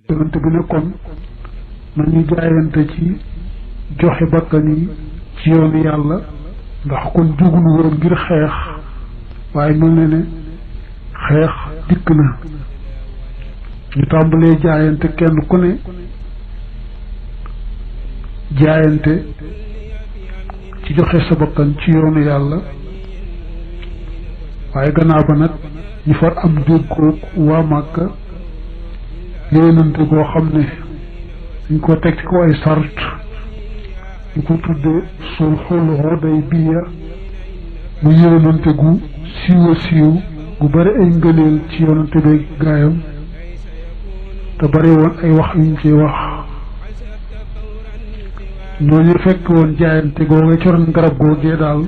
yonente bi ne kon nañu jaayante ci joxe bakkan yi ci yoonu yàlla ndax kon jógunu woon ngir xeex waaye mel na ne xeex dikk na ñu tàmbalee jaayante kenn ku ne jaayante ci joxe sa bakkan ci yoonu yàlla waaye gannaaw ba nag ñu far am déggoo waa Màkka yéenante goo xam ne dañ ko teg ci ko ay sart ñu ko tudde sulhul Hudaybiya mu yéenante gu siiw a siiw gu bari ay ngëneel ci yonante bi gaayam te bari woon ay wax yuñ ciy wax ñooñu fekk woon jaayante googee ci ron garab googee daal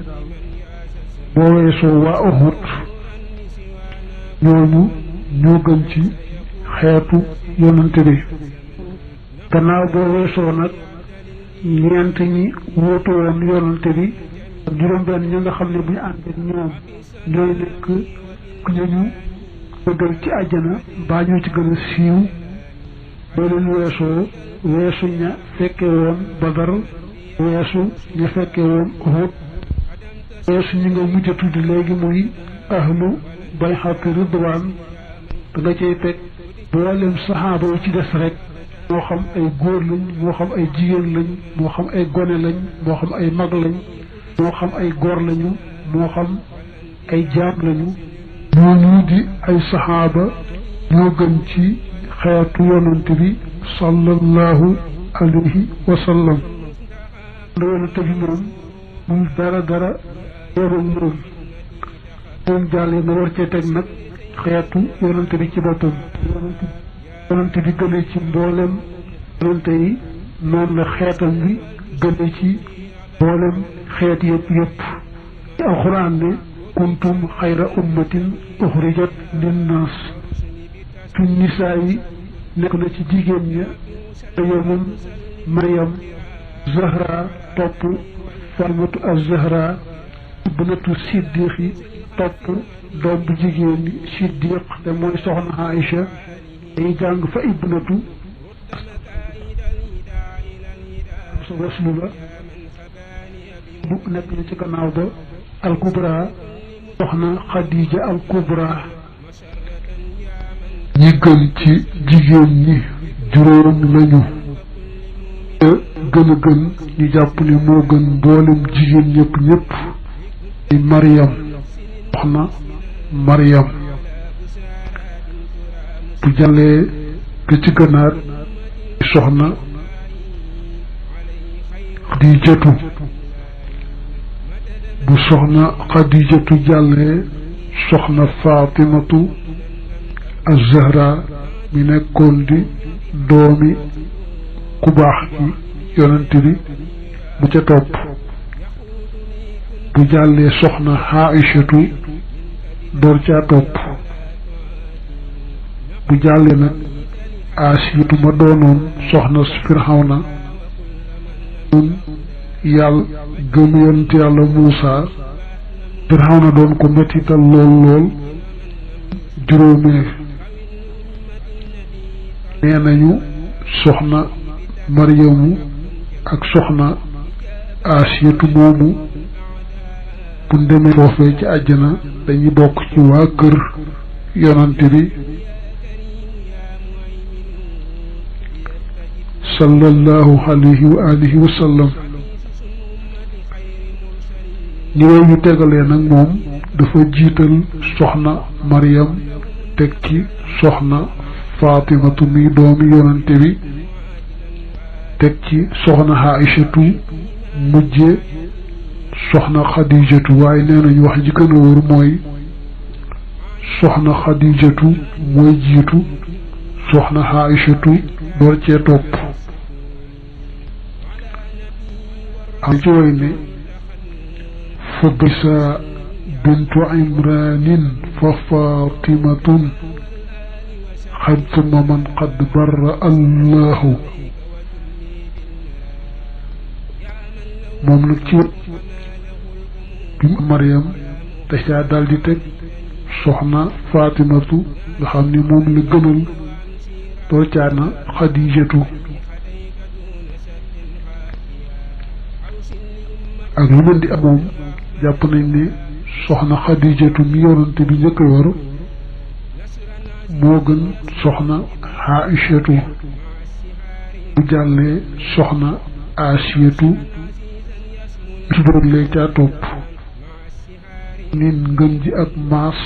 boo weesoo waa Uhud ñooñu ñoo gën ci xeetu yonante bi gannaaw boo weesoo nag ñeent ñi wóotu woon yonante bi ak juróom-benn ñi nga xam ne bu ñu ànd ak ñoom ñooy nekk ñañu bëggal ci àjjana baa ñoo ci gën a siiw boo leen weesu ña fekke woon Badar weesu ña fekke woon Uhud weesu ñi nga mujj a tudd léegi muy ahlu bayxati ridwaan da nga cay teg boolem saxaaba yi ci des rek moo xam ay góor lañ moo xam ay jigéen lañ moo xam ay gone lañ moo xam ay mag lañ moo xam ay góor lañu moo xam ay jaam lañu ñooñu di ay saxaaba ñoo gën ci xeetu yonante bi sallallahu alayhi wa sallam yonante bi moom muy dara yorom moom jàllee nga war cee teg nag xeetu yonante bi ci boppam yonante bi gëne ci mboolem yonante yi noonu la xeetam bi gëne ci mboolem xeet yëpp ci alxuraan ne kuntum xayra ummatin uxrijat linnaas fi nisaa yi nekk na ci jigéen ña Maryam Zahra topp Fatimatu az-Zahra ibnatu Siddiqi topp doom bu jigéen ñi Siddiq te mooy soxna Aïcha day jàng fa ibnatu su waslu la bu nekk na ci gannaaw ba al-Kubra soxna Xadija al-Kubra ñi gën ci jigéen ñi juróom lañu te gën a gën ñu jàpp ne moo gën mboolem jigéen ñëpp di Maryam soxna Maryam bu jàllee ke ci gënaat soxna Xadijatu bu soxna Xadijatu jàllee soxna Fatimatu az-Zahra mi nekkoon di doomi ku baax ci yonent bi bu ca topp bu jàllee soxna Aïchatu door caa topp bu jàllee nag Asiyatu ma doonoon soxna Firawna ñun yàlla gëm yonent yàlla Muusa Firawna doon ko mettital lool juróomee nee nañu soxna Maryamu ak soxna Asiyatu moomu bu demee foofee ci àjjana dañuy bokk ci waa kër yonante bi sallallahu alayhi wa alihi wa sallam ñi way ñu tegalee nag moom dafa jiital soxna Maryam teg ci soxna Fatimatu mi doomi yonante bi teg ci soxna Aïchatu mujje soxna Xadijatu waaye nee nañu wax ji gën a wóor mooy soxna Xadijatu mooy jiitu soxna Aïchatu door cee topp am ci way ne fa bisa bintu imranin fa fatimatun xad summa man qad barra allahu moom nag ci bi Maryam te caa daal di teg soxna Fatimatu nga xam ni moom la gënal doo caana xadijatu ak lu mën di am moom jàpp nañ ne soxna xadijatu mi yonante bi njëkk yor moo gën soxna aïchatu bu jàllee soxna asiyatu tuddoon léegi caa topp nin ngën ji ak maas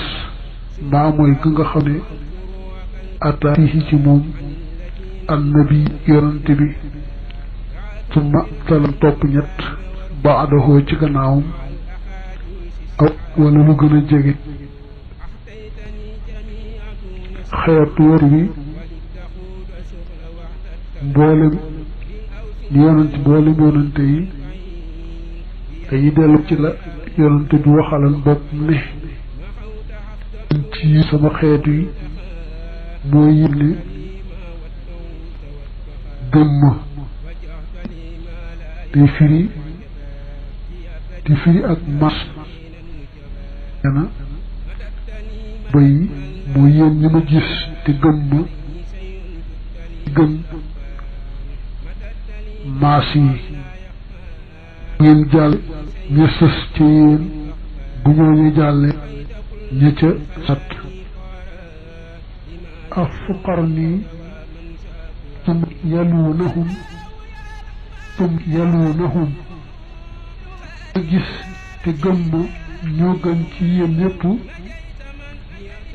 maa mooy ki nga xam ne ata fihi ci moom annabi yonante bi summa talam topp ñett baadahoo ci gannaawam aw wala lu gën a jege xeetu wër wi mboolem yonante yi dañuy dellu ci la yonante bi waxalan bopp ne ci sama xeet yi moo yille gëmm day firi ak mas yana bay moo yéen ñi ma gis te gëm maas yi ngeen jàll ña sës ca yéen bu ñooñu jàlle ña ca sat afuqarni tum yalunahum ma gis te gëm ma ñoo gën ci yéen ñëpp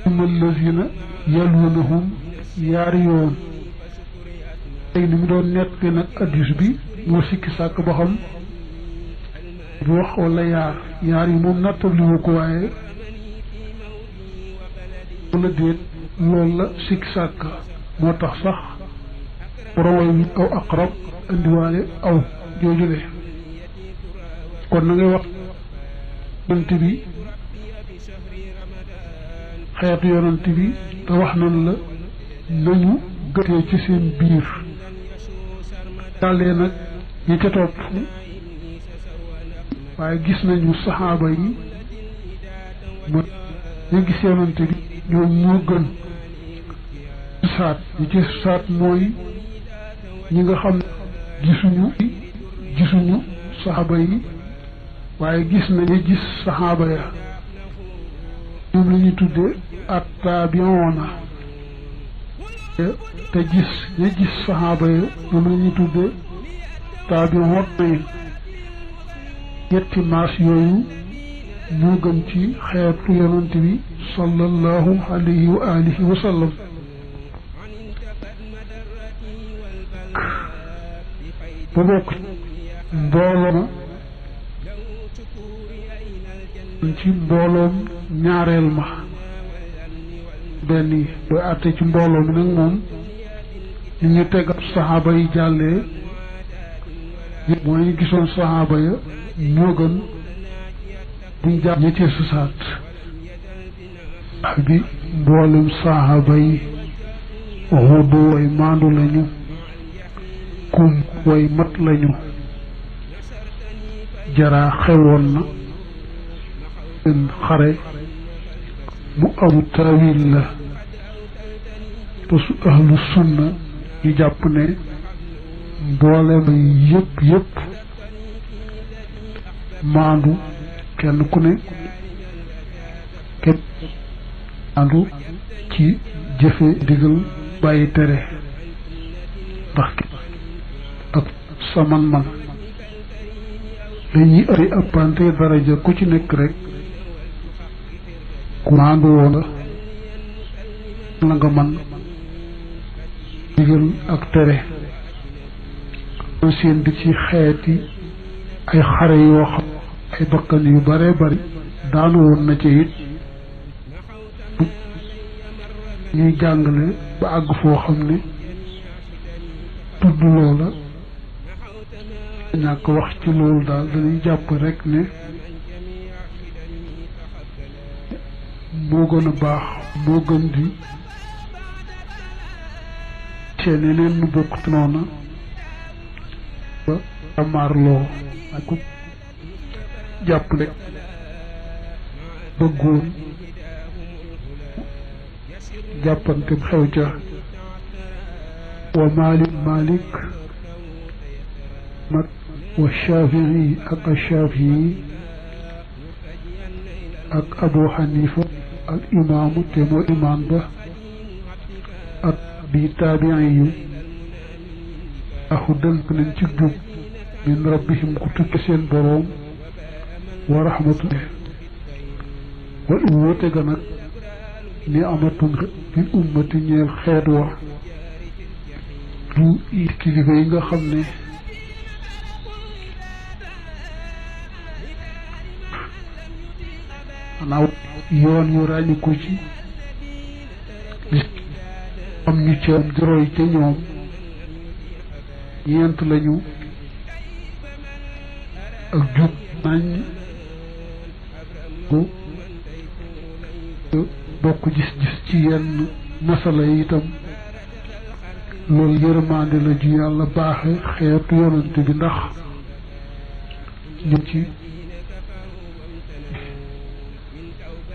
umal lazina yalunahum yaari yoon léegi ni mu doon nekk nag addis bi moo sikki sàkk ba xam bu wax wala yaar yi moom nattabliwu ko waaye wala déet loolu la sikki sàkk moo tax sax raway wi aw aqrab indiwaale aw joojule kon na ngay wax yonent bi xeetu yonent bi te wax nan la nañu gëtee ci seen biir dàllee nag ñi ca topp waaye gis nañu saxaaba yi mo ñu gis yonent bi ñoom ñoo gën saat ñi ci saat mooy ñi nga xam gisuñu saxaaba yi waaye gis nañu gis saxaaba ya ñoom la ñuy tudde attaabiyoona te gis saxaaba ya ñoom la ñuy tudde taabiyoon ñetti maas yooyu ñoo gën ci xeetu yonent bi sallallahu alayhi wa alihi wa sallam ba bokk mbooloo ma ci mbooloom ñaareel ma benn yi booy àtte ci mbooloo mi nag moom ñu ñu teg ab saxaaba yi jàllee mooy ñu gisoon saxaaba ya ñoo gën buñ jàpp ñi ci susaat bi mboolem saxaaba yi xudu way maandu lañu kum way mat lañu jaraa xewoon na seen xare mu amu taawil la te su ahlu sunna ñu jàpp ne mboolem yëpp maandu kenn ku ne képp maandu ci jëfe ndigal bàyyi tere ndax ak sa man-man dañuy ari ëppante daraja ku ci nekk rek ku maandu woon la nga man ndigal ak tere seen di ci xeeti ay xare yoo xam ay bakkan yu bare bari daanu woon na ci it ñuy jàngale ba àgg foo xam ne tudd loola ñàkk wax ci loolu daal dañuy jàpp rek ne moo gën a baax moo gën di seen yeneen nu bokkut noona ba amaarloo ak ku jàpp rek bëggoon jàppante xew ca wa Malik nag wa Shafii ak Shafii ak Abu Hanifa al imaamu te moo imaam ba ak bi taabiin yu hudan nañ ci jub min rabbihim ku tukki seen boroom wa rahmatu wal woote ga nag ni amatun fil ummati ñeel xeet wa du kilifa yi nga xam ne maanaam yoon yu ràññiku ci am ñu ci am di roy ca ñoom ñeent lañu ak jub nañ bokk gis-gis ci yenn masala yi itam loolu yërmande la ju yàlla baaxe xeetu yonante bi ndax ñu ci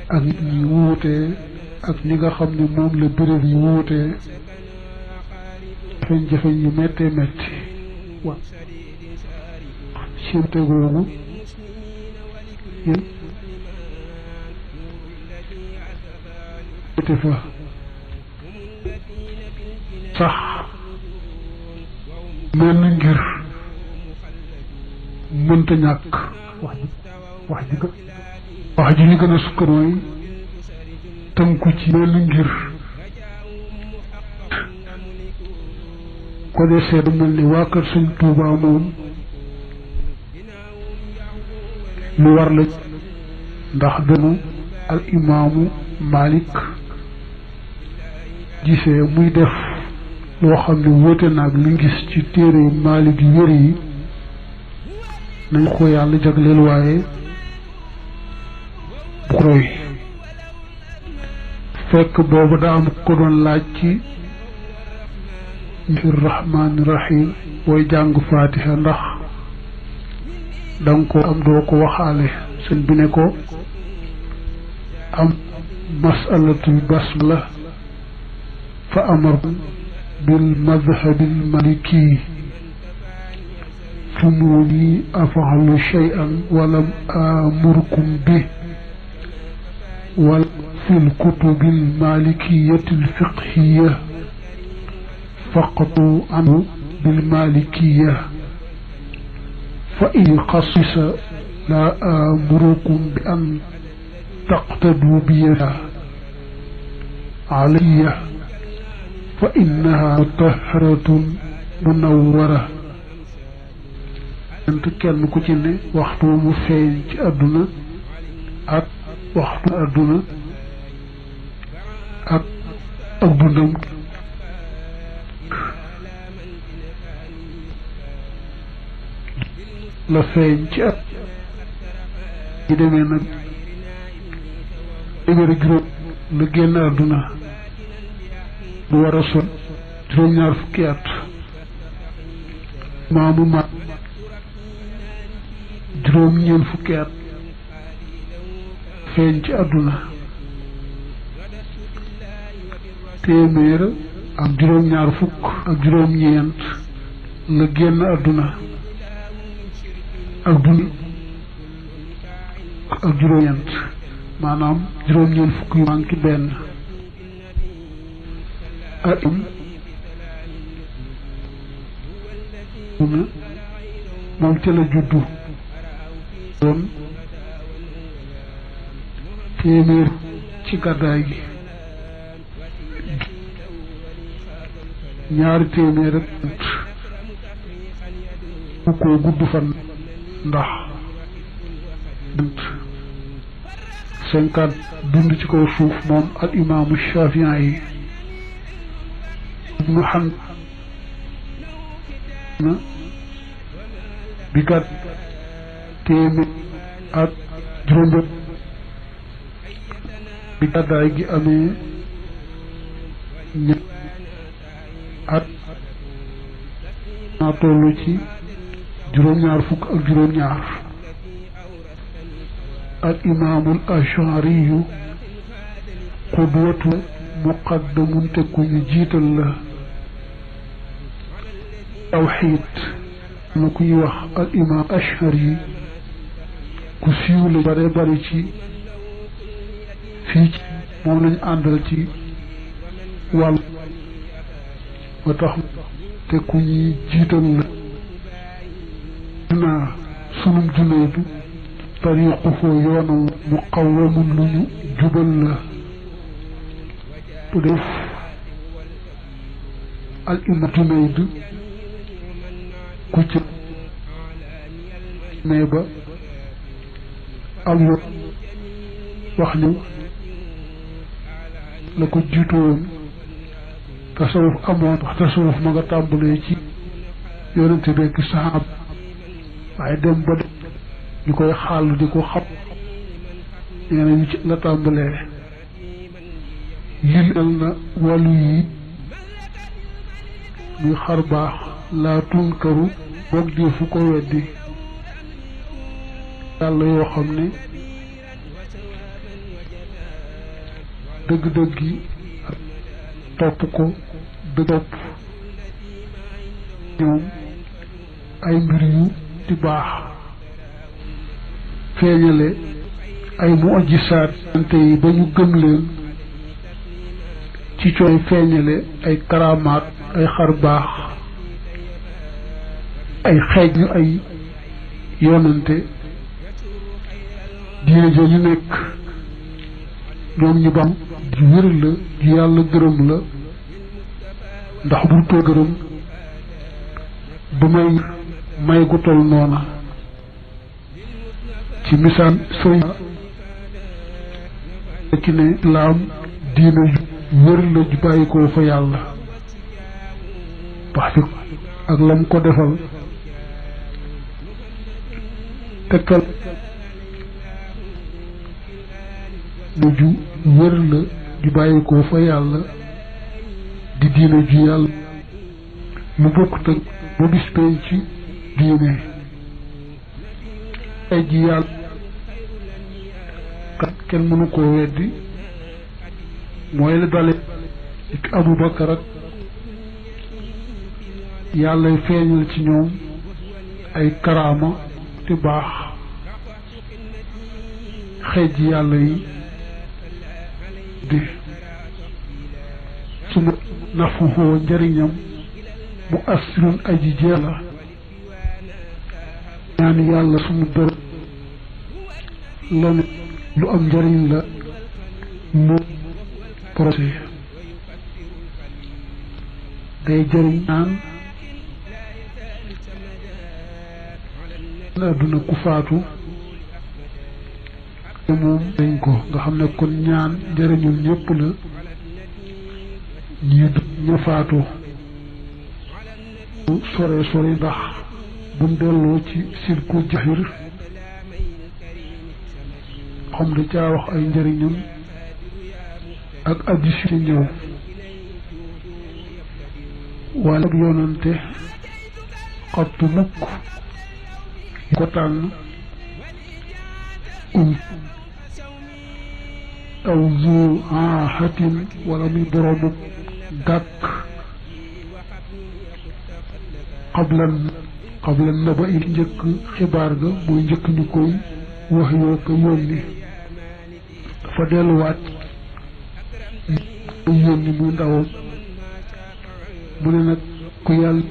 ak nit ñi wuutee ak ñi nga xam ne moom la béréb yi wuutee jafe-jafe yu méttee métti wa sinte googu yéen te fa sax mel na ngir mënta ñàkk wax ji ñu gën a sukkanooy tënku ci mel na ngir ko dee seedu mel ni waa kër Sëñ Tuubaa moom lu war la ndax danu al imaamu Malik gisee muy def loo xam ne wóote naag li gis ci téere Malik yu wér yi nañ ko yàlla jagleel waaye bu ko roy fekk boobu daa am ko doon laaj ci bismillaahi rahmaani rahiim booy jàng Faatiha ndax danga ko am doo ko waxaale sëñ bi ne ko am masalatul basmala fa amarkum bil madhabil maliki sumuni afalu shay'an walam amurkum bi wal fil kutubil malikiyatil fiqhiya faqatu anhu bil malikiya fa in xasisa la amurukum bi an taqtadu biha alayya fa innaha mutahharatun munawwara ent kenn ku ci ne waxtu mu feeñ ci àdduna ak waxtu àdduna ak dundam la feeñ ci at yi demee nag téeméeri juróom la génn àdduna bu war a son juróom-ñaar fukki at maamu mat juróom-ñeent fukki at feeñ ci àdduna téeméer ak juróom-ñaar fukk ak juróom-ñeent la génn àdduna ak dund ak juróom-ñeent maanaam juróom-ñeent fukk yu manqué benn ak moom ca la juddu doon téeméer ci gàddaay gi ñaari téeméer ak bu ko gudd fan ndax cinquante dund ci kaw suuf moom al imaamu Shafii yi ibnu xam na bi kat téeméer ak juróom bi gàddaay gi amee ñett at naa tollu ci juróom-ñaar fukk ak juróom-ñaar al imaamul ashariyu qudwatu muqaddamun te ku ñu jiital la tawxiid na kuy wax al imam Ashari ku siiw la bare bari ci fii moom lañu àndal ci wàll ba tax te ku ñuy jiital la naa sunum Junayd tariquhu yoonam muqawwamun lu ñu jubal la bu def al imam Junayd ku ci mais ba aw yo wax ni la ko jiitu woon tasawuf amoon wax tasawuf ma nga tàmbalee ci yonente bekk saxaab waaye dem ba ñu koy xàll di ko xam ñeneen ñu ci la tàmbalee yilal na wàllu yi muy xar baax laa tunkaru boog di fu ko weddi yàlla yoo xam ne dëgg-dëgg yi topp ko dëgg topp ñoom ay mbir yu di baax feeñale ay mu'jisaat ante yi ba ñu gëm leen ci cooy feeñale ay karamaat ay xar baax ay xeej yu ay yonante diine ja ñu nekk ñoom ñu bam di wér la di yàlla gërëm la ndax bu too gërëm bu may gu tol noona ci misaan sëriñ ci ne laam diine wér la ju bàyyi ko fa yàlla wax ak lam ko defal tekkal mujj wér la ju bàyyi ko fa yàlla di diine ju yàlla mu bokkut ak ba bis penc ci diine ay ji yàlla kat kenn mënu koo weddi mooy la dale ci Abu Bakar ak yàlla feeñal ci ñoom ay karaama te baax xeej yàlla yi di suma nafuhoo njëriñam mu asirun aji jeex la ñaan yàlla sumu borom la ne lu am njëriñ la mu projet day jëriñ naan adduna ku faatu te moom dañ ko nga xam ne kon ñaan njëriñul ñëpp la ñi ña faatu sore sore ndax buñ delloo ci silku jaxir xam da caa wax ay njëriñam ak addis ci ñëw wala ak yonante xottu mukk ko tànn aw zu hatin wala muy boroomu gàkk xablan na ba il njëkk xibaar ga mooy njëkk ñu koy wax yoo ko yónni dafa delluwaat yónni muy ndawam mu ne nag ku yàlla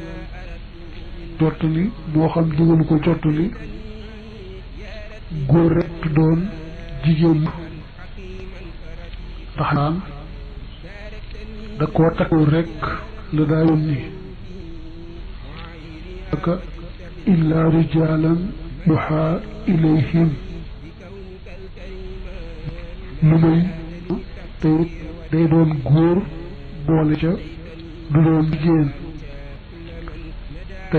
jottali moo xam digalu ko jottali góor rekk doon jigéen ndax naan da koo takkoo rekk la daa yónni aka illaa rijaalan yuhaa ilayhim lu may te day doon góor boole ca du doon jigéen te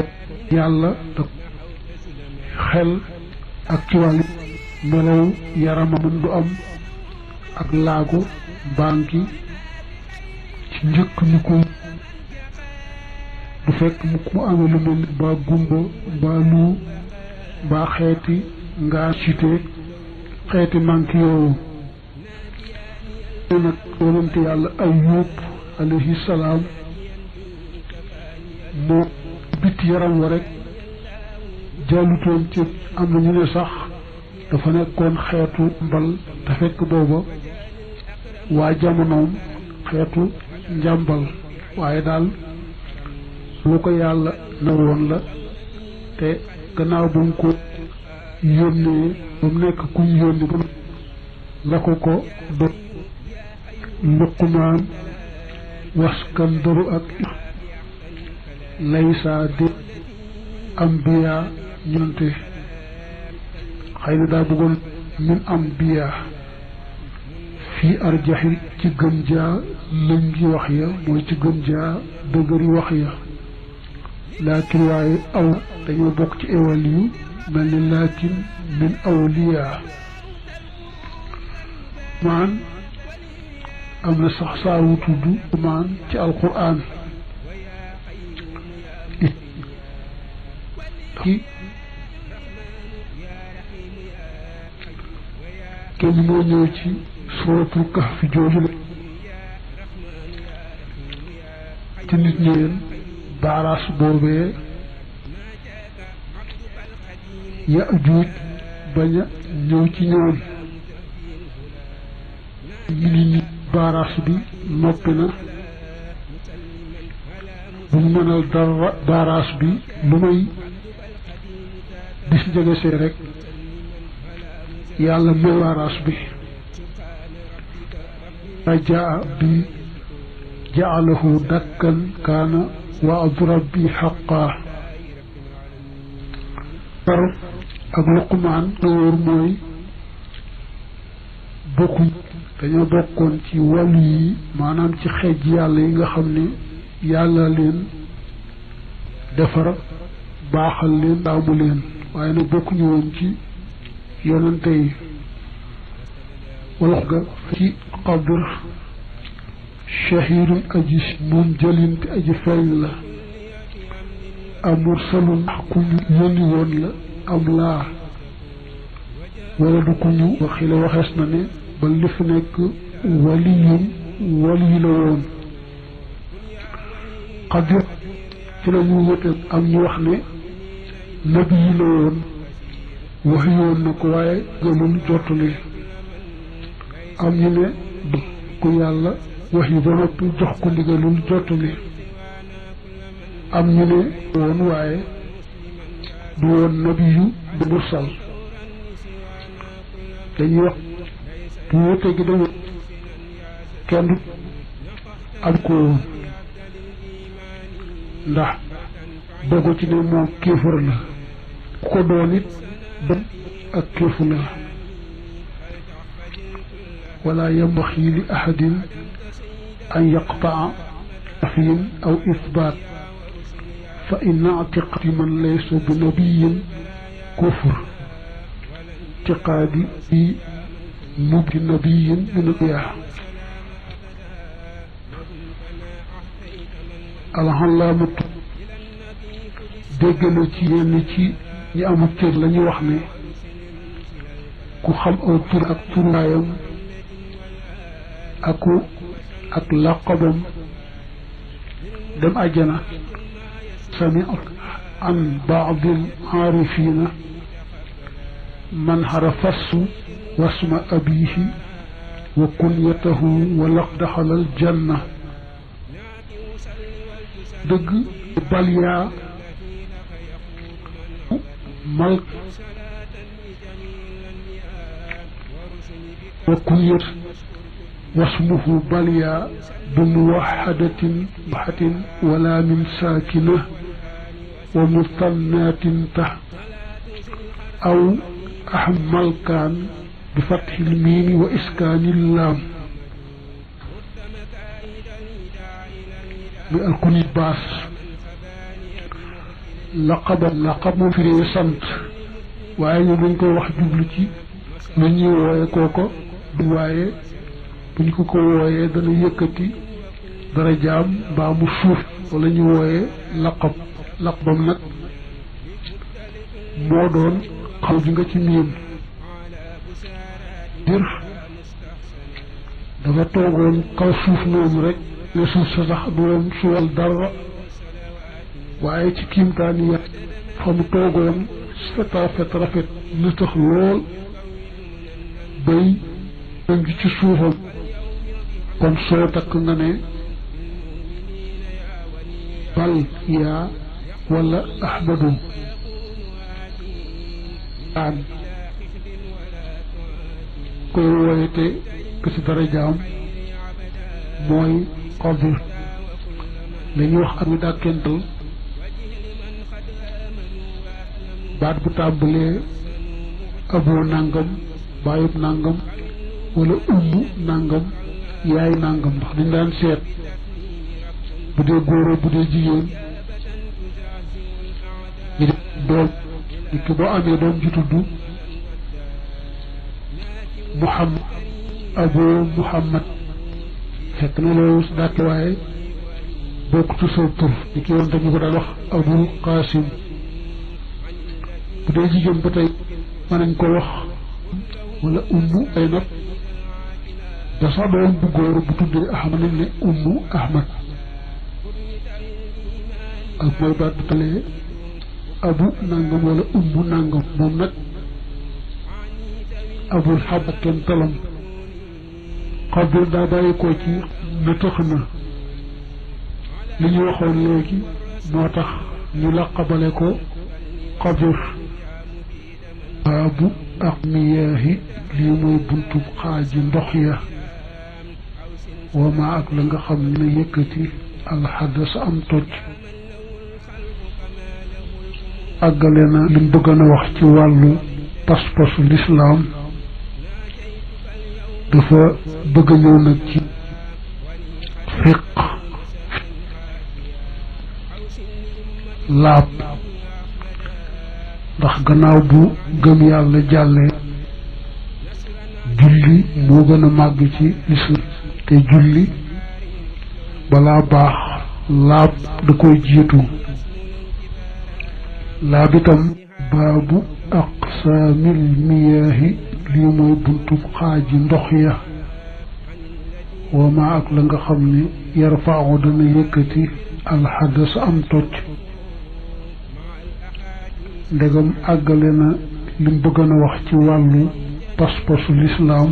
yàlla da xel ak ci wàllu melaw yaramam du am ak laago banki ci njëkk ñu ko du fekk mu ku amee lu mel mbaa gumba mbaa lu mbaa xeeti ngaa cité xeeti manki yooyu nag yonente yàlla Ayyub alayhi salaam moo biti ci yaram wa rek jaalutoon ci am na ñu ne sax dafa nekkoon xeetu mbal te fekk booba waa jamonoom xeetu njàmbal waaye daal lu ko yàlla na woon la te gannaaw ba mu ko yónnee ba mu nekk ku ñu yónni ba la ko do Luqmaan waskandaru ak laysa di ambiya ñonte xëy na daa bëggoon min ambiya fii arjaxi ci gën jaa lëñ gi wax ya mooy ci gën jaa dëgëri wax ya laakin waaye aw dañoo bokk ci ewal yu mel ni laakin min awliya maan am na sax saawu tudd maan ci alquran kenn moo ñëw ci suratul kahfi jooju la ci nit ñeen baaraas boobee Yaajuuj bañ a ñëw ci ñoom ñu ni baaraas bi noppi na buñ mënal dara baaraas bi lu may bis jegesee rek yàlla mooy baaraas bi rajaa bi jaalahu dakkan kaana waadu rabbi xaqaa par ak Luqmaan la wóor mooy bokkuñ dañoo bokkoon ci wàllu yi maanaam ci xeej yàlla yi nga xam ne yàlla leen defar baaxal leen daamu leen waaye nag bokkuñu woon ci yonante yi wala ga ci xabr shahirun aji moom jëlinte aji feeñ la amursalun ku ñu yónni woon la am laa wala du ku ñu waxi la waxees na ne ba li fi nekk waliyun wali la woon xadir ci la ñu wute am ñu wax ne nabi yi la woon wax yoon na ko waaye gëmul jottali am ñu ne ku yàlla wax yi ba noppi jox ko ndigalul jottali am ñu ne woon waaye du woon nabi yu bu mursal dañuy wax du wute gi dañu kenn am ko woon ndax dogu ci ne moom kéefër la ku ko doon it dem ak kéefu la wala yambaxi li ahadin an yaqtaa nafyin aw isbaat fa inna atiqati man laysa bi nabiyin kufr itiqaadi bi mubdi nabiyin min albiyaa alxalaamatu dégg na ci yenn ci ñi amul cër la ñu wax ne ku xam aw tur ak turaayam ak laqabam dem àjjana sami an baadil aarifina man xarafasu wasma abihi wa kunyatahu wa laqdaxala aljanna dëgg balyaa mal wa kunyat wasmuhu balyaa bimuwaxadatin baxatin wala min saakina wa musannatin tax aw ahmalkaan bi fatxil miimi wa iskaanil laam bi alkunit baas laqab moom firee sant waaye ñoom dañ koy wax jublu ci lu ñuy wooye kooko du waaye buñ ko wooyee dana yëkkati dara jaam mbaa mu suuf wala ñu wooyee laqabam nag moo doon xaw ji nga ci miim dir dafa toogoon kaw suuf noonu rek ne suuf sa sax du doon suwal dara waaye ci kiimtaani ya fa mu toogoon rafet na tax lool bay a ngi ci suufam kon soo takk nga ne bal yaa wala ahmadu aan koy woyete que si dara jaam mooy Xadir la ñuy wax ami dàkkental baat bu tàmbalee aboo nàngam baayub nàngam wala ummu nàngam yaay nàngam ndax dañ daan seet bu dee góoroo bu dee jigéen ñi def doom nit ki boo amee doom ji tudd Muhammad aboo Muhammad fekk na loolu dàkke waaye bokkutu sa tur ni ki woon dañu ko daan wax Abul Qasim bu dee jigéen ba tey mën nañ ko wax wala ummu ay nag da sax doon bu góor bu tuddee Ahmad nañ ne ummu Ahmad ak mooy baat bu talee abu nangam wala ummu nangam moom nag abul xab kenn talam Xadir daa bàyyi ko ci na tax na li ñu waxoon léegi moo tax ñu laqabale ko Xadir baabu ak miyaahi lii mooy buntu xaaji ndox ya wama ak la nga xam ne yëkkati alxadas am toj àggale na lim bëgg na wax ci wàllu pas-pasu lislaam dafa bëgg a ñëw nag ci fiq laab ndax gannaaw bu gëm yàlla jàllee julli moo gën a màgg ci lislaam te julli balaa baax laab da koy jiitu laab itam baabu aqsaamil miyaahi lii mooy buntu xaaji ndox ya wama ak la nga xam ne yarfaahu dana yëkkati alxadas am toj ndegam àggale na lim bëgg na wax ci wàllu pas-pasu lislaam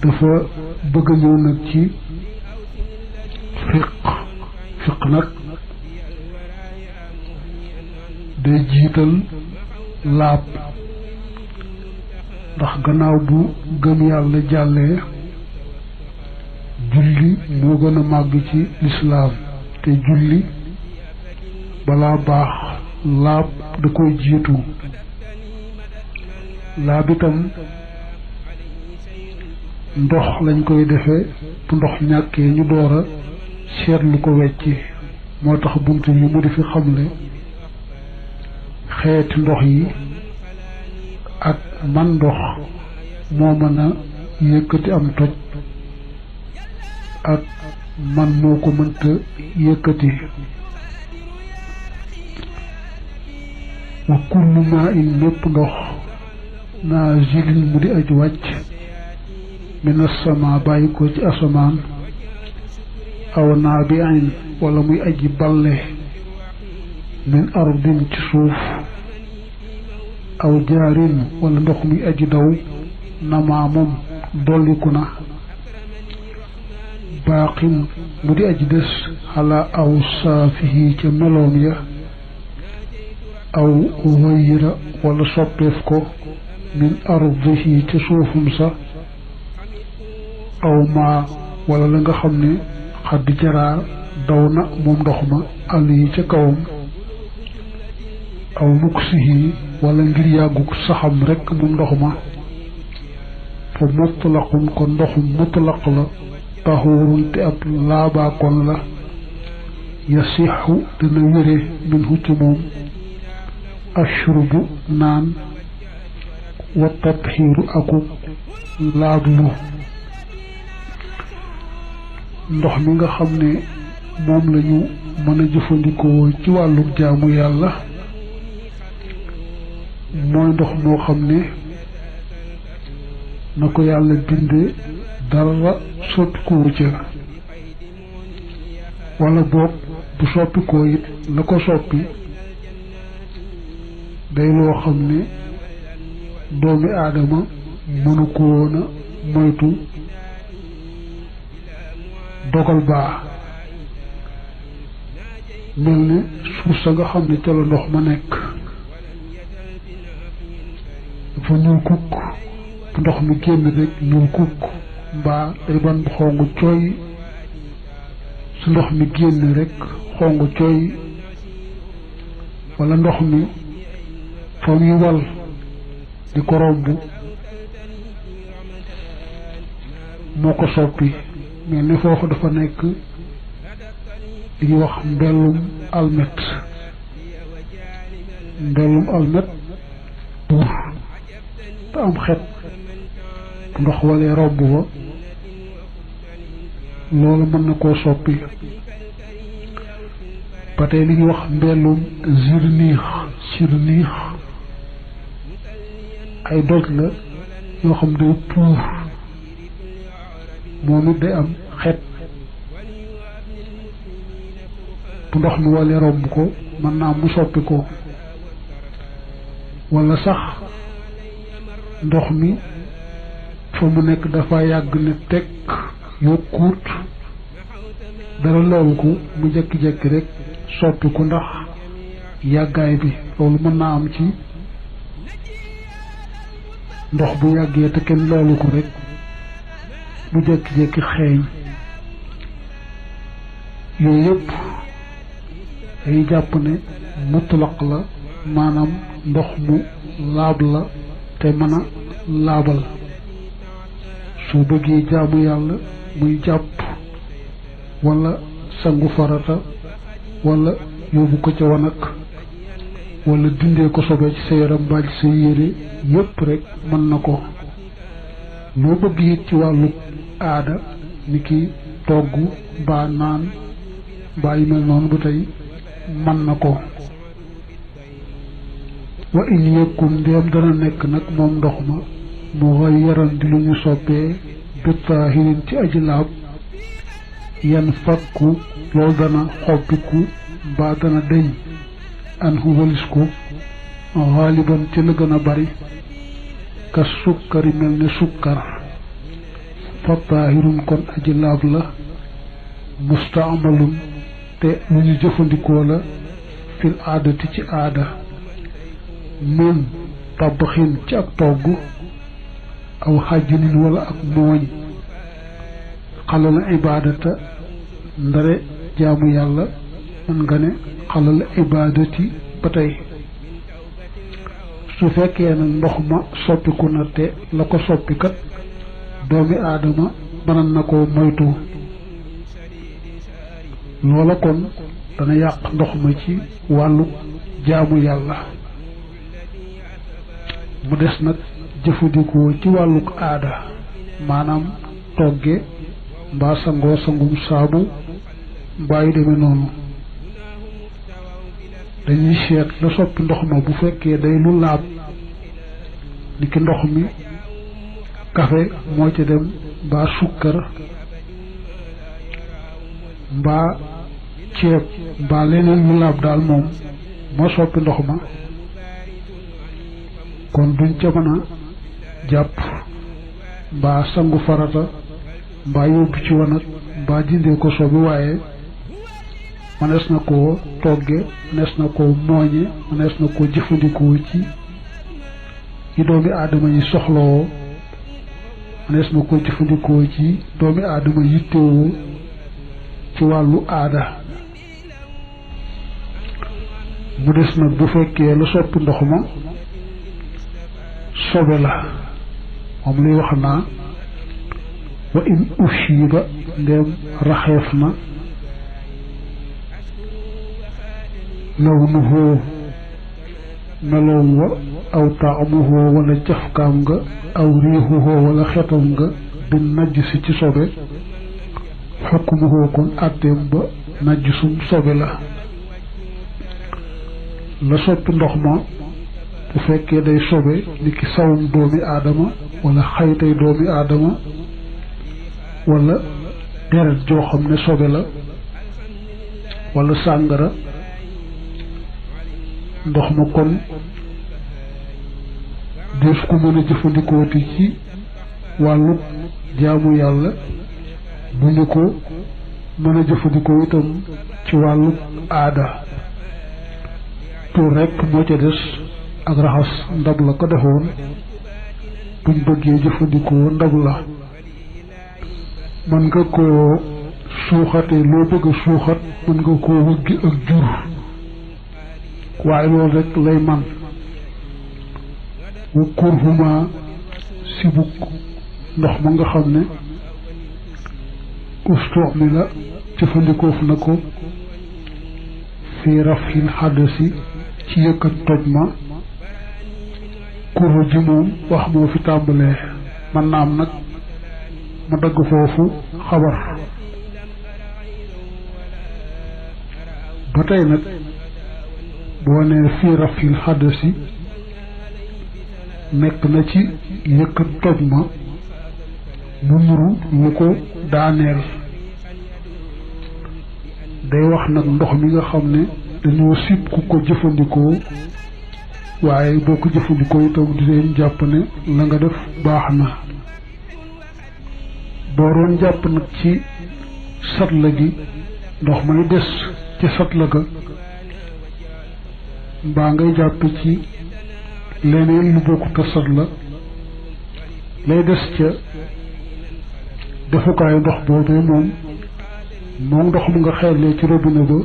dafa bëgg a ñëw nag ci fiq nag day jiital laab ndax gannaaw bu gëm yàlla jàllee julli moo gën a màgg ci lislaam te julli balaa baax laab da koy jiitu laab itam ndox lañ koy defee bu ndox ñàkkee ñu door a seetlu ko wecci moo tax bunt yi mu di fi xamle xeeti ndox yi ak man ndox moo mën a yëkkati am toj ak man moo ko mënta yëkkati wa kullu maa in lépp ndox naazilin mu di aj wàcc min as-samaa bàyyi ko ci asamaan aw naabi'in wala muy aji balle min ardin ci suuf aw jaarin wala ndox muy aji daw namaa moom dolliku na baaqin mu di aji des ala awsaafihi ca meloom ya aw wayra wala soppeef ko min ardihi ca suufum sa aw maa wala la nga xam ne xadd jaraa daw na moom ndox ma àll yi ca kawam aw muksihi wala ngir yàgguk saxam rekk moom ndox ma fa mutlaqun kon ndoxum mutlaq la taxuurun te ab laabaakoon la yasixu dana wére min hu ci moom ashrubu naan wa tatxiiru aku laablu ndox mi nga xam ne moom lañu mën a jëfandikoo ci wàllu jaamu yàlla mooy ndox moo xam ne na ko yàlla binde dara sotti ko ca wala boog bu bu soppi ko it la ko soppi day loo xam ne doomi aadama mënu ko woon a moytu dogal baa mel ne suuf sa nga xam ne ca la ndox ma nekk dafa ñuul kukk bu ndox mi génn rek ñuul kukk mbaa day ban bu xongu cooy su ndox mi génn rek xongu cooy wala ndox mi fa muy wal di ko romb moo ko soppi mel ni foofu dafa nekk li ñuy wax mbellum almet buur te am xet bu ndox walee romb ba loolu mën na koo soppi ba tey li ñuy wax mbellum sirniix ay doj la yoo xam day puur moom it day am xet bu ndox mi walee romb ko mën naa mu soppi ko wala sax ndox mi fa mu nekk dafa yàgg ne teg yokkuut dara loolu ko mu jekki-jekki rek soppi ko ndax yàggaay bi loolu mën naa am ci ndox bu yàggee te kenn loolu ko rek mu jekki-jekki xeeñ yooyu yëpp day jàpp ne mutlaq la maanaam ndox mu laab la te mën a laabal soo bëggee jaamu yàlla muy jàpp wala sangu farata wala yóbbu ko ca wanag wala dindee ko sobee ci sa yaram mbaa ci sa yére yépp rek mën na ko loo bëgg it ci wàllu aada ni ki togg mbaa naan mbaa yu mel noonu ba tey mën na ko wa in yëkkun ndéem dana nekk nag moom ndox ma mu xëy yaran di lu ñu soppee bitaahirin ci aji laab yan fakku loolu dana xoppiku mbaa dana deñ an hu walis ko xaaliban ci la gën a bari ka sukkari mel ne sukkar fa taahirun kon aji laab la mustaamalun te lu ñu jëfandikoo la fil aadati ci aada min tabaxin ci ak togg aw xajjinin wala ak mooñ xalal ibaadata ndare jaamu yàlla man nga ne xalal ibaadati ba tey su fekkee nag ndox ma soppiku na te la ko soppikat doomi aadama mënan na ko moytu loola kon dana yàq ndox ma ci wàllu jaamu yàlla mu des nag jëfandikoo ci wàlluk aada maanaam togge mbaa sangoo sangum saabu mbaa yu demee noonu dañuy seet la soppi ndox ma bu fekkee day lu laab ni ki ndox mi kafe moo ca dem mbaa sukkar mbaa ceeb mbaa leneen lu laab daal moom moo soppi ndox ma kon duñ ca mën a jàpp mbaa sangu farata mbaa yóbbu ci wanag mbaa dindee ko sobi waaye mënees na koo togge mënees na koo mooñe mënees na koo jëfandikoo ci yi doomi aadama yi soxlawoo mënees na koo jëfandikoo ci doomi aadama yittewoo ci wàllu aada mu des nag bu fekkee la soppi ndox ma sobe la moom luy wax naa wa in ushiba ndéem raxeef na lawnuhu meloom wa aw taamuhu wala cafkaam nga aw riixuhu wala xetam nga bi najjisi ci sobe xukmuhu kon àtteem ba najjisum sobe la soppi ndox ma bu fekkee day sobe ni ki sawum doomi aadama wala xaytay doomi aadama wala deret joo xam ne sobe la wala sàngara ndox ma kon des ko mën a jëfandikooti ci wàllu jaamu yàlla bu ñu ko mën a jëfandikoo itam ci wàllu aada tur rekk moo ca des ak raxas ndab la ko defoon buñ bëggee jëfandikoo ndab la mën nga koo suuxate loo bëgg a suuxat mën nga koo wëggi ak jur waaye loolu rek lay man wu kurhuma sibuk ndox ma nga xam ne ustox mi la jëfandikoof na ko fi rafil xadasi ci yëkkat toj ma kurhu ji moom wax moo fi tàmbalee man na am nag ma dagg foofu xabar ba tey nag boo nee fii rafil xadasi nekk na ci yëkkat toj ma mu nuru lu ko daaneel day wax nag ndox mi nga xam ne dañoo sib ku ko jëfandikoo waaye boo ko jëfandikoo itam di leen jàpp ne la nga def baax na boo doon jàpp nag ci satla gi ndox may des ci satla ga mbaa ngay jàpp ci leneen lu bokkut a satla lay des ca defukaayu ndox boobee moom ndox mu nga xeelee ci robinet ba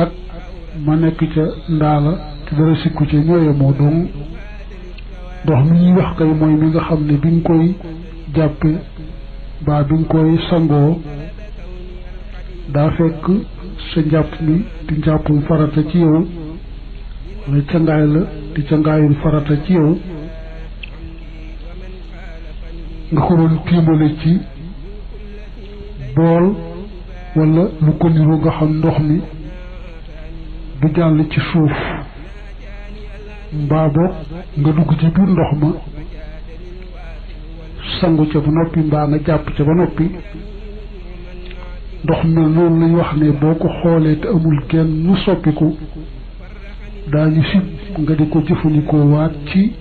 ak ma nekk ca ndaala te dara sikku ca ñooye moo doon ndox mi ñuy wax kay mooy mi nga xam ne bi nga koy jàppe baa bi nga koy sangoo daa fekk sa njàpp mi di njàppum farata ci yow wala cangaay la di cangaayul farata ci yow nga ko doon tiimale ci bool wala lu ko niru nga xam ndox mi du jàll ci suuf mbaa boog nga dugg ci biir ndox ma sangu ca ba noppi mbaa nga jàpp ca ba noppi ndox mel noonu lañ wax ne boo ko xoolee te amul kenn mu soppiku daañu sib nga di ko jëfandikoo waat ci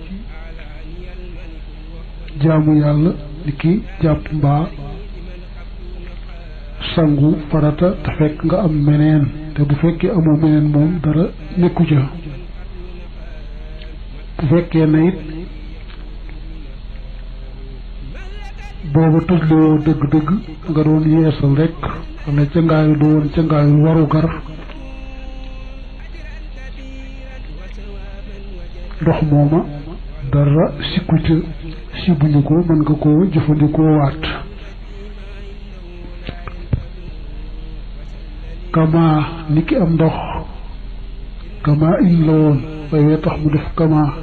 jaamu yàlla di ki jàpp mbaa sangu farata te fekk nga am meneen te bu fekkee amoo meneen moom dara nekku ca bu fekkee na it booba tëjlewoo dëgg-dëgg nga doon yeesal rek wala cangaayu du woon cangaayu waru gar ndox mooma dara sikku ca sibuñu ko mën nga koo jëfandikoo waat kama niki am ndox kama in la woon waaye wee tax mu def kama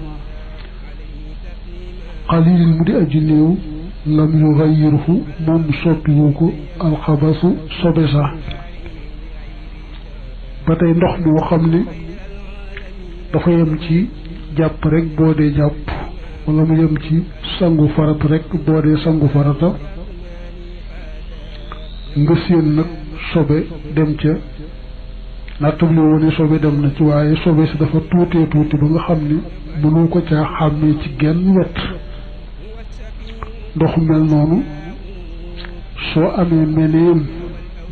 xalilin mu di aji néew lam yugayyirhu moom soppiwu ko alxabasu sobe sa ba tey ndox moo xam ne dafa yem ci jàpp rek boo dee jàpp wala mu yem ci sangu farata rek boo dee sangu farata nga séen nag sobe dem ca nattable woone sobe dem na ci waaye sobe si dafa tuutee tuuti ba nga xam ne mënoo ko caa xàmmee ci genn wet ndox mel noonu soo amee meneen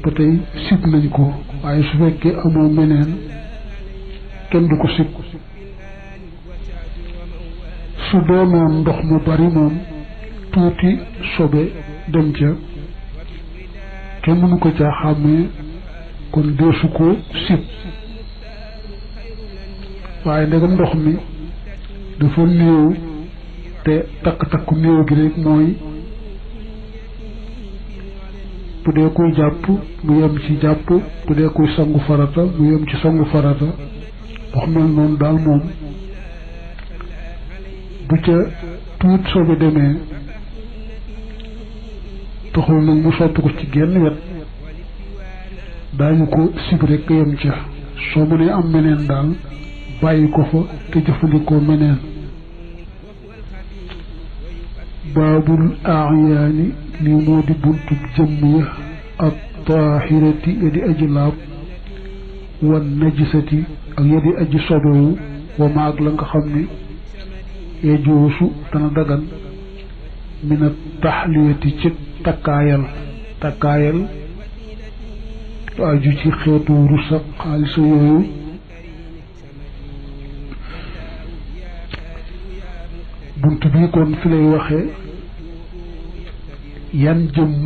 ba tey sib nañ ko waaye su fekkee amoo meneen kenn du ko sib su doonoon ndox mu bari moom tuuti sobe dem ca kenn mënu ko caa xàmmee kon deesu ko sib waaye ndegam ndox mi dafa néew te takk-takku néew gi rek mooy bu dee kuy jàpp mu yem ci jàpp bu dee kuy sangu farata mu yem ci sangu farata ndox mel noonu daal moom bu ca tuut sobe demee taxul nag mu soppi ko ci genn wet daañu ko sib rek yem ca soo mënee am meneen daal bàyyi ko fa te jëfandikoo meneen baabul aayaani lii moo di buntub jëmm ya ak taahirati ya di aji laab wan najisati ak yadi aji sobewu wa maag la nga xam ne yajuusu dana dagan mina taxliyati ci takkaayal lu aju ci xeetu wurus ak xaalis yooyu bunt bi kon fi lay waxe yan jëmm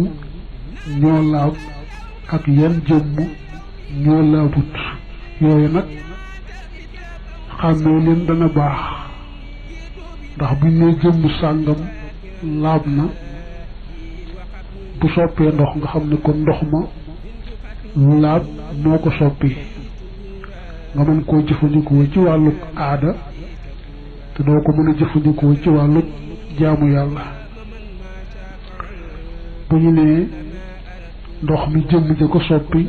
ñoo laab ak yan jëmm ñoo laabut yooyu nag xàmmee leen dana baax ndax buñ ne jëmm sàngam laab na bu soppee ndox nga xam ne kon ndox ma lu laab moo ko soppi nga mën koo jëfandikoo ci wàllug aada te doo ko mën a jëfandikoo ci wàllug jaamu yàlla bu ñu nee ndox mi jëmm ja ko soppi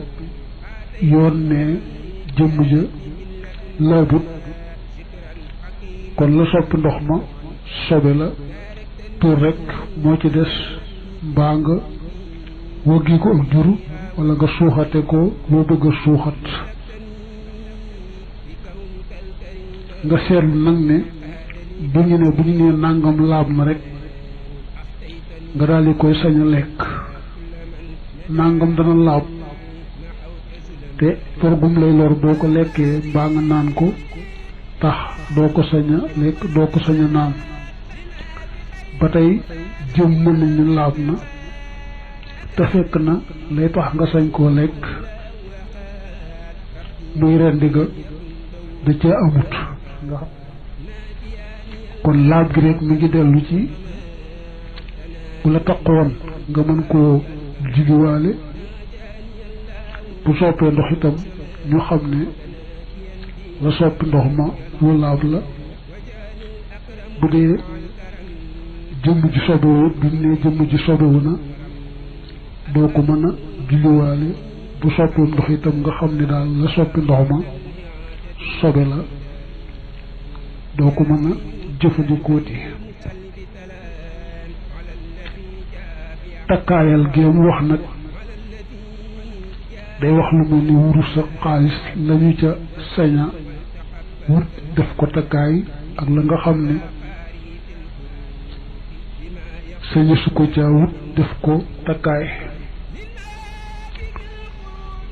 yoon ne jëmm ja laabut kon la soppi ndox ma sobe la tur rek moo ci des mbaa nga wëggi ko ak jur wala nga suuxate ko loo bëgg a suuxat nga seetlu nag ne bu ñu nee nàngam laab na rek nga daal di koy sañ a lekk nàngam dana laab te pour gum lay lor boo ko lekkee mbaa nga naan ko tax doo ko sañ a lekk doo ko sañ a naan ba tey jëm mën nañ ni laab na te fekk na lay tax nga sañ koo lekk muy rendi ga da cee amut kon laab gi rek mi ngi dellu ci bu la taqoon nga mën koo jigiwaale bu soppee ndox itam ñu xam ne la soppi ndox ma lu laab la bu dee jëmm ji sobewu biñ ne jëmm ji sobewu na doo ko mën a julliwaale bu soppee ndox itam nga xam ne daal la soppi ndox ma sobe la doo ko mën a jëfandikooti takkaayal géem wax nag day wax lu mel ni wurus ak xaalis lañu ca saña wut def ko takkaay ak la nga xam ne saña su ko ca wut def ko takkaay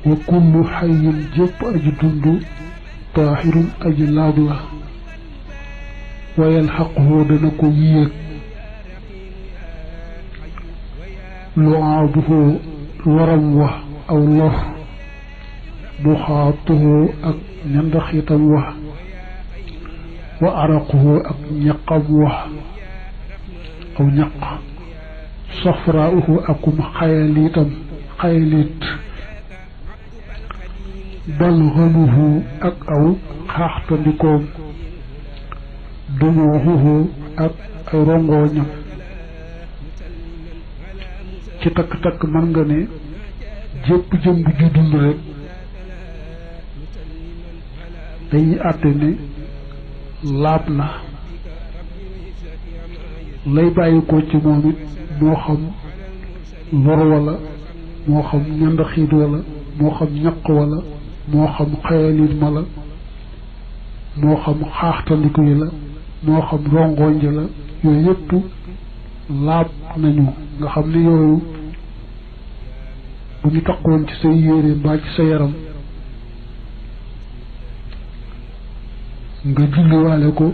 wa kullu xayin jépp aji dund taaxirun aji laab la wayal xaqoo dana ko yéeg lu aabuhoo waram wa aw lof bu xaatuhoo ak ñandaxitam wa wa araquhoo ak ñaqam wa aw ñaq safraauhu akum xayaliit balxamuhu ak aw xaaxtandikoom dumooxuhu ak ay rongooñam ci takk-takk mën nga ne jépp jëmb ju dund rek dañuy àtte ne laab na lay bàyyi ko ci moom it moo xam lor wala moo xam ñandaxiit wala moo xam ñaq wala moo xam xayalit ma la moo xam xaaxtandiku yi la moo xam rongoñ ji la yooyu yëpp laab nañu nga xam ne yooyu bu ñu taqoon ci say yére mbaa ci sa yaram nga julliwaale ko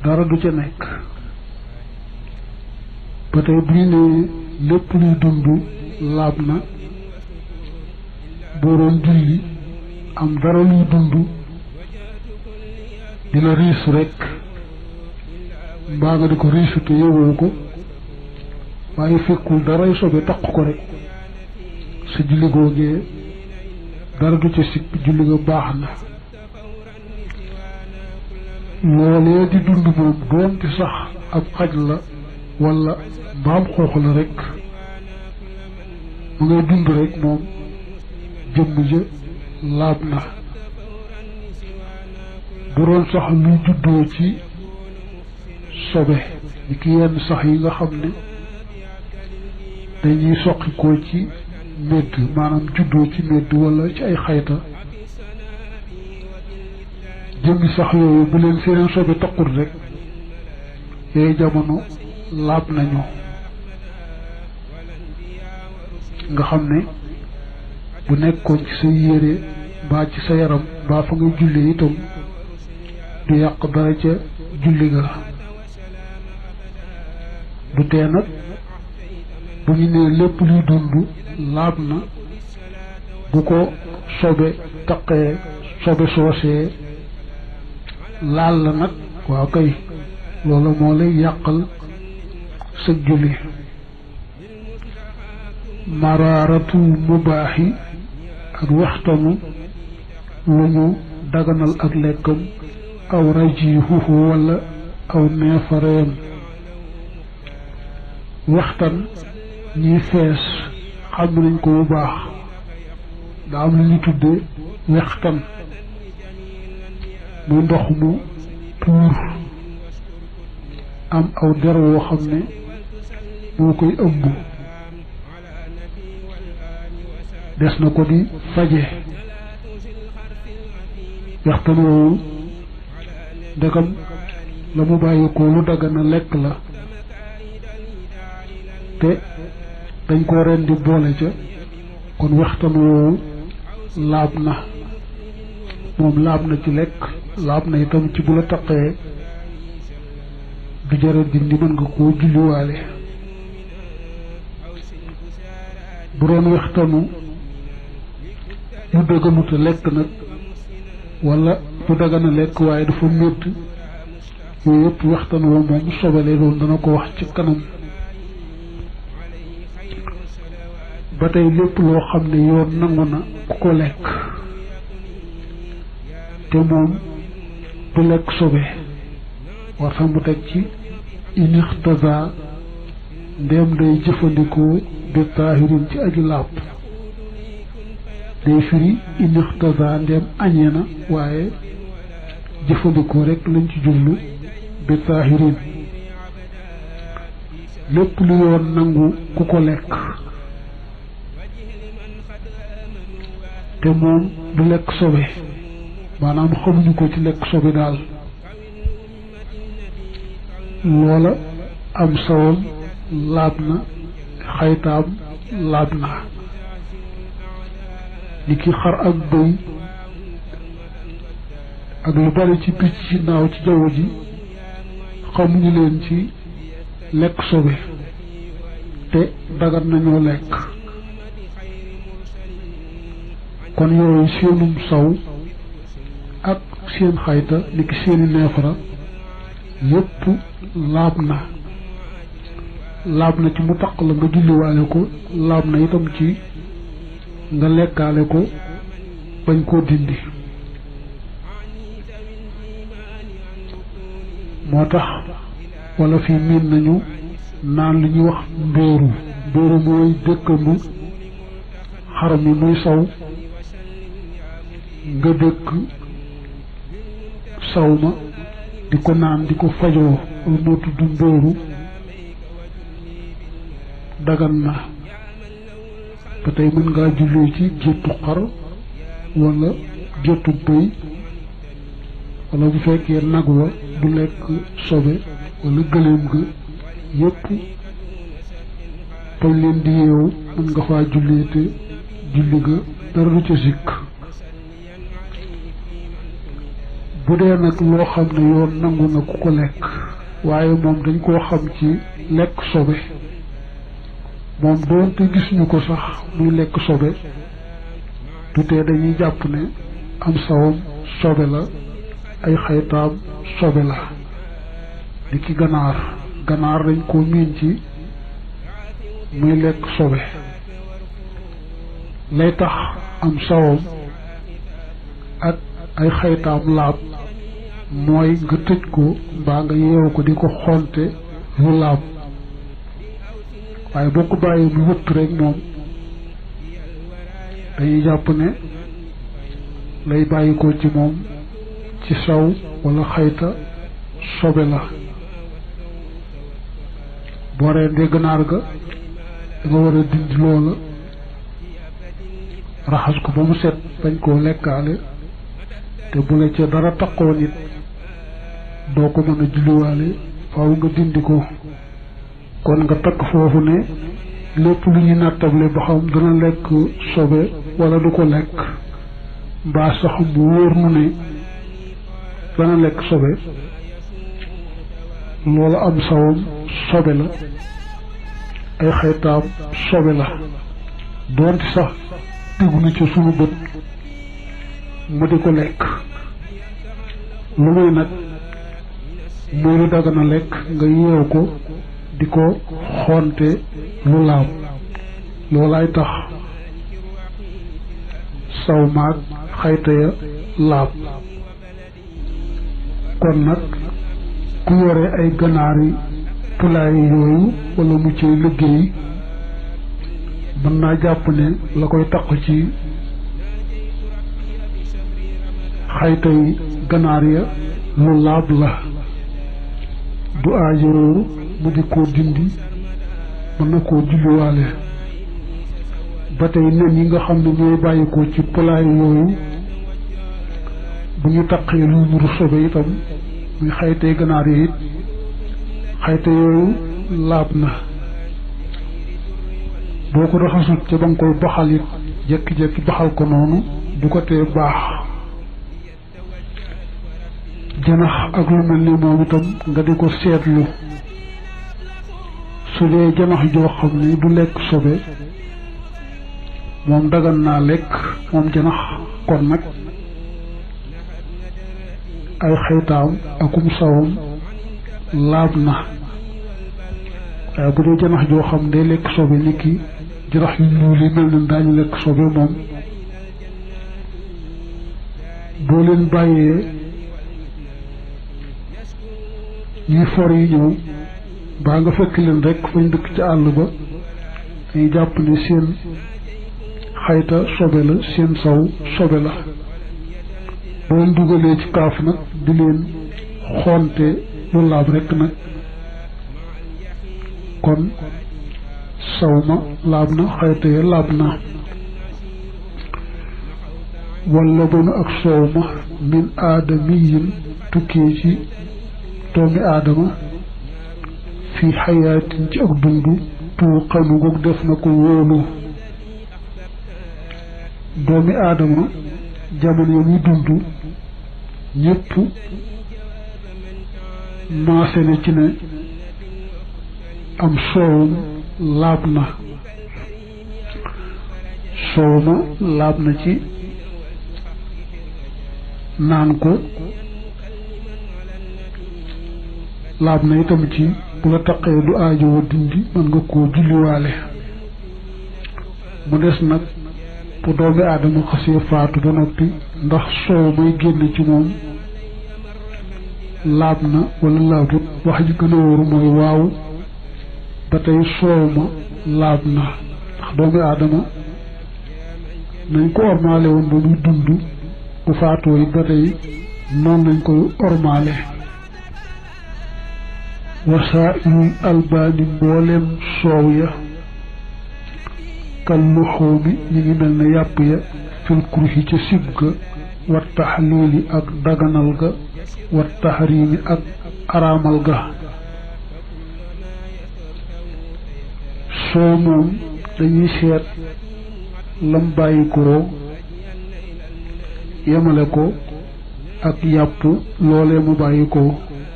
dara du ca nekk ba tey bu ñu nee lépp luy dund laab na boo doon julli am dara luy dund di la riisu rekk mbaa nga di ko riisu te yowoo ko waaye fekkul daray sobe taq ko rek sa julli googee dara du ca sikk julli nga baax na loolee di dund moom doonte sax ab xaj la walla mbaam xoox la rek mu ngay dund rek moom jëmm ja laab na bu doon sax luy juddoo ci sobe ni ki yenn sax yi nga xam ne dañuy soqikoo ci médd maanaam juddoo ci médd walla ci ay xayta jëmmi sax yooyu bu leen seeneen sobe taqul rek yooyu jamono laab nañu nga xam ne bu nekkoon ci sa yére mbaa ci sa yaram mbaa fa nga julli itam du yàq dara ca julli ga du tee nag bu ñu nee lépp luy dund laab na bu ko sobe taqee sobe soosee laal la nag waaw kay loolu moo lay yàqal sa julli maraaratu mubaaxi ak waxtanu lu ñu daganal ak lekkam aw rajihuhu wala aw neefareem waxtan ñiy fees xam nañ ko bu baax daa am lu ñu tuddee wextan muy ndox mu puur am aw der woo xam ne moo koy ëmb des na ko di faje wextan woowu ndegam la mu bàyyi ko lu dagana lekk la te dañ ko ren di boole ca kon wextan woowu laab na moom laab na ci lekk laab na itam ci bu la taqee du jara dindi mën nga koo julliwaale bu doon wextanu lu dëgganuta lekk nag wala lu dagana lekk waaye dafa métt yooyu yëpp wextan woo moom sobale loolu dana ko wax ci kanam ba tey lépp loo xam ne yoon nangu na ku ko lekk te moom du lekk sobe war sax mu teg ci inixtasa ndéem day jëfandikoo bi taahirin ci aji laab day firi inixtasa ndéem añee na waaye jëfandikoo rek lañ ci jublu bi taahirin lépp lu yoon nangu ku ko lekk te moom du lekk sobe maanaam xamuñu ko ci lekk sobe daal loola am sawam laab na xaytaam laab na ni ki xar ak bëy ak lu bari ci picc ci naaw ci jaww ji xamuñu leen ci lekk sobe te dagat nañoo lekk kon yooyu seenum saw ak seen xayta ni ki seeni neefara yépp laab na ci mu taq la nga julliwaale ko laab na itam ci nga lekkaale ko bañ koo dindi moo tax wala fii miin nañu naan li ñuy wax mbéeru mooy dëkkandu xar mi muy saw nga dëkk saw ma di ko naan di ko fajoo lu moo tudd mbéeru dagan na ba tey mën ngaa jullee ci géttu xar wala géttu bëy wala bu fekkee nag wa du lekk sobe wala gëléem ga yépp tañ leen di yeewu mën nga faa jullee te julli ga dara du ca sikk bu dee nag loo xam ne yoon nangu na ku ko lekk waaye moom dañ koo xam ci lekk sobe moom doonte gis ñu ko sax muy lekk sobe du tee dañuy jàpp ne am sawam sobe la ay xaytaam sobe la di ki ganaar dañ koo miin ci muy lekk sobe lay tax am sawam ak ay xaytaam laab mooy nga tëj ko mbaa nga yeewu ko di ko xonte lu laab waaye boo ko bàyyi mu wëtt rek moom dañuy jàpp ne lay bàyyi ko ci moom ci saw wala xayta sobe la boo rendee ganaar ga danga war a dindi loola raxas ko ba mu set bañ koo lekkaale te bu la ca dara taqoon it doo ko mën a julliwaale faaw nga dindi ko. kon nga takk foofu ne lépp lu ñu nattable ba xam dana lekk sobe wala du ko lekk mbaa sax mu wóor nu ne dana lekk sobe, loola am sawam sobe la, ay xaytaam sobe la, doonte sax tegu na ci sunu bët mu di ko lekk. lu muy nag muy lu dagana lekk nga yeew ko di ko xonte lu laab, loolaay tax saw maag xayta ya laab. kon nag ku yore ay ganaari pulaay yooyu wala mu ciy liggéey mën naa jàpp ne la koy taq ci xayta yi ganaar ya lu laab la, du aajowoo mu di koo dindi, mën na koo julliwaale. ba tey nen yi nga xam ne ñooy bàyyi ko ci pulaay yooyu bu ñu taqee lu nuru sobe itam muy xaytay ganaar yi it xayta yooyu laab na, boo ko raxasut ca ba nga koy baxal it jekki-jekki baxal ko noonu du ko tee baax. janax ak lu mel ni moom itam nga di ko seetlu, su dee janax joo xam ne du lekk sobe moom dagan naa lekk moom janax, kon nag ay xaytaam akum sawam laab na. waaye bu dee janax joo xam day lekk sobe ni ki janax yu ñuul yi mel ne daañu lekk sobe moom boo leen bàyyee ñuy for yi ñëw baa nga fekk leen rek fañ dëkk ci àll ba dañuy jàpp ne seen xayta sobe la, seen saw sobe la. boo leen dugalee ci kaaf nag di leen xonte lu laab rek nag kon saw ma laab na, xayta ya laab na. wala bonu ak soow ma min aadamiyin tukkee ci doomi aadama fi xayaatin ci ak dundu tuuqanu goog def na ko wóolu. doomi aadama jamono ya muy dund ñëpp maase na ci ne am soowum laab na. soow ma laab na ci naan ko, laab na itam ci bu la taqee du aajowoo dindi, mën nga koo julliwaale. mu des nag bu doomi aadama xasee faatu ba noppi ndax soow may génn ci moom laab na wala laabut. wax ji gën a wóoru mooy waaw, ba tey soow ma laab na, ndax doomi aadama nañ ko ormaale woon ba muy dund bu faatoo it ba tey noonu lañ koy ormaale. wasaa'ilul albaani mboolem soow ya kal luxuumi ñi ngi mel ne yàpp ya fil kurhi ca sib ga wa taxliili ak daganal ga wa taxriimi ak araamal ga. soow moom dañuy seet lam bàyyi ko yemale ko ak yàpp loolee mu bàyyi ko.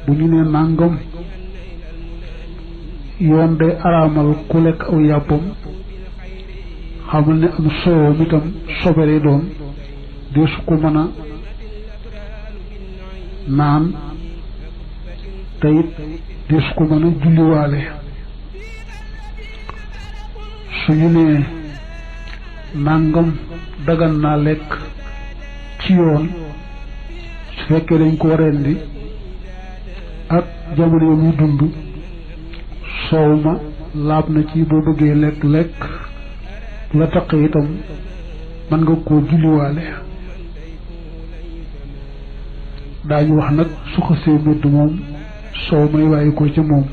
bu ñu nee nàngam yoon day araamal ku lekk aw yàppam, xamal ne am soowam itam sobe lay doon, deesu ko mën a naan te it deesu ko mën a julliwaale. suñu nee nàngam dagan naa lekk ci yoon, su fekkee dañ ko rendi ak jamono yi muy dund, soow ma laab na ci boo bëggee lekk la taqee itam mën nga koo julliwaale. daañu wax nag su xasee médd moom soow may bàyyi ko ci moom,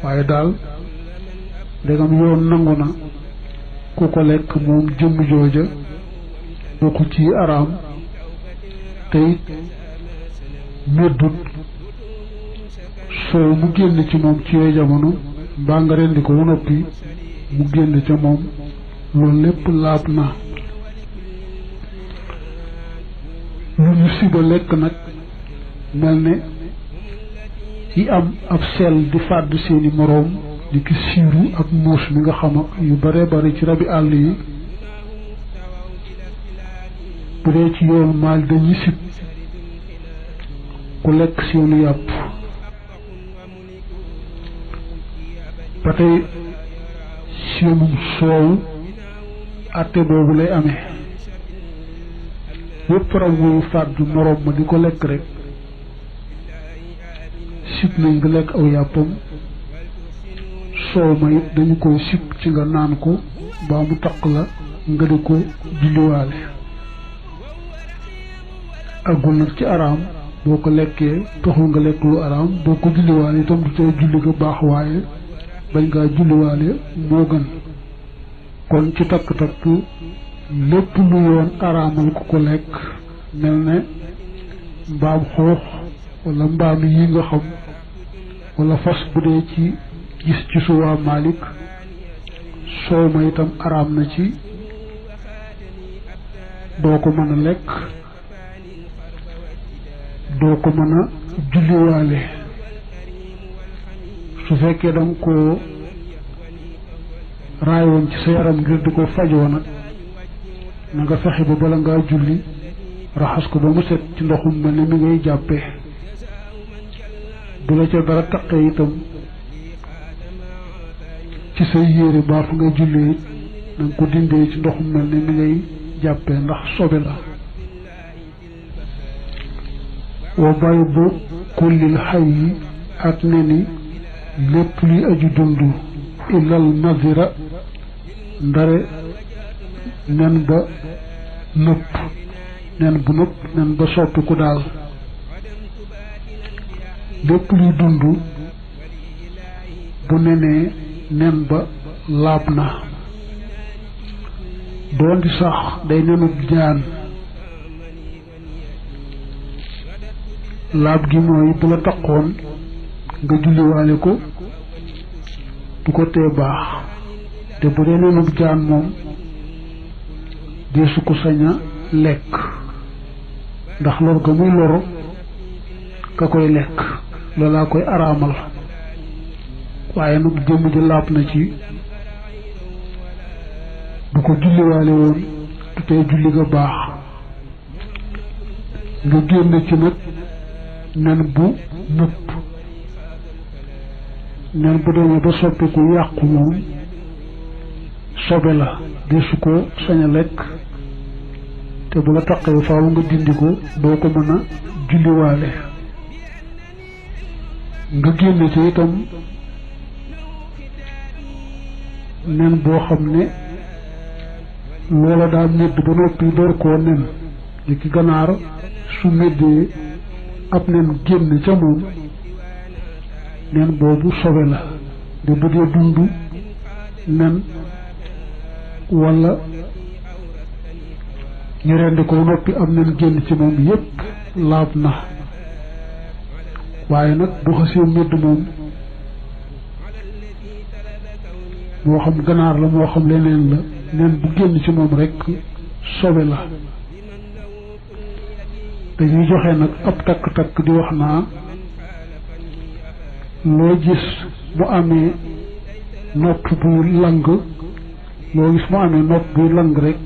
waaye daal ndegam yoon nangu na ku ko lekk moom jëmm jooja bokku ci araam, te it meddut soow mu génn ci moom ci yooyu jamono mbaa nga rendi ko ba noppi mu génn ca moom loolu lépp laab na. lu ñu siba lekk nag mel ne yi am ab sel di fàdd seeni moroom di ki siiru ak muus mi nga xam ak yu bare bare ci rabi àll yi bu dee ci yoonu maal dañuy sib ku lekk seenu yàpp. ba tey seenum soow àtte boobu lay amee yépp rab wuy fàdd moroom ma di ko lekk rek sib nañ nga lekk aw yàppam. soow ma it dañu koy sib ci nga naan ko baa mu taq la nga di ko julliwaale. àggul nag ci araam boo ko lekkee taxul nga lekk lu araam boo ko julliwaale itam du tey julli ga baax waaye bañ ngaa julliwaale moo gën. kon ci takk-takk lépp lu yoon araamal ku ko lekk mel ne mbaam xuux wala mbaam yi nga xam wala fas bu dee ci gis ci suwaa Malik soow ma itam araam na ci doo ko mën a lekk doo ko mën a julliwaale. su fekkee danga ko raayoon ci sa yaram ngir di ko fajoo nag na nga fexe ba bala ngaa julli raxas ko ba mu set ci ndoxum mel ne mi ngay jàppee. bu la ca dara taqee itam ci say yére baa fa nga jullee it na nga ko dindee ci ndoxum mel ne mi ngay jàppee ndax sobe la. wa baydu kullil hayyi ak ne ni lépp luy aju dund illal nazira ndare nen ba nëpp nen bu nëpp nen ba soppiku daal. lépp luy dund bu nenee nen ba laab na. doon di sax day nenub jaan laab gi mooy bu la taqoon nga julliwaale ko du ko tee baax. te bu dee nenub jaan moom deesu ko sañ a lekk ndax lor ga muy loro ka koy lekk loolaa koy araamal. waaye nag jëmm ji laab na ci bu ko julliwaale woon du tey julli ga baax. nga génn ci nag nen bu nëpp nen bu demee ba soppiku yàqu moom sobe la deesu ko sañ a lekk te bu la taqee faaw nga dindi ko doo ko mën a julliwaale. nga génn ci itam nen boo xam ne loola daa medd ba noppi door koo nen li ki ganaar su meddee ab nen génn ca moom nen boobu sobe la. de bu dee dund nen wala ñu rendi ko noppi am nen génn ci moom yépp laab na. waaye nag bu xasee medd moom moo xam ganaar la moo xam leneen la nen bu génn ci moom rekk sobe la. dañuy joxe nag ab takk-takk di wax naa loo gis mu amee nopp buy lang loo gis mu amee nopp buy lang rek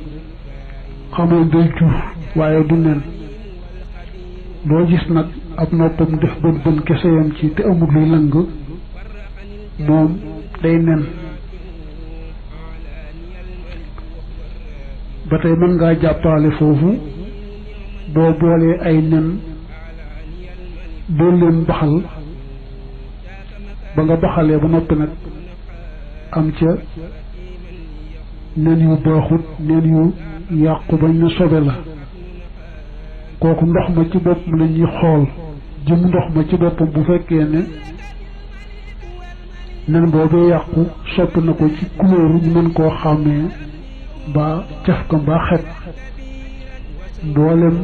xamal day jur waaye du nen. loo gis nag ab noppam def bën bën kese yam ci te amul luy lang moom day nen. ba tey mën ngaa jàppale foofu boo boolee ay nen doon leen baxal ba nga baxalee ba noppi nag am ca nen yu baaxut nen yu yàqu bañ na sobe la. kooku ndox ma ci boppam la ñuy xool jëm ndox ma ci boppam bu fekkee ne nen boobee yàqu soppi na ko ci couleur ñu mën koo xàmmee mbaa caf ka mbaa xet mboolem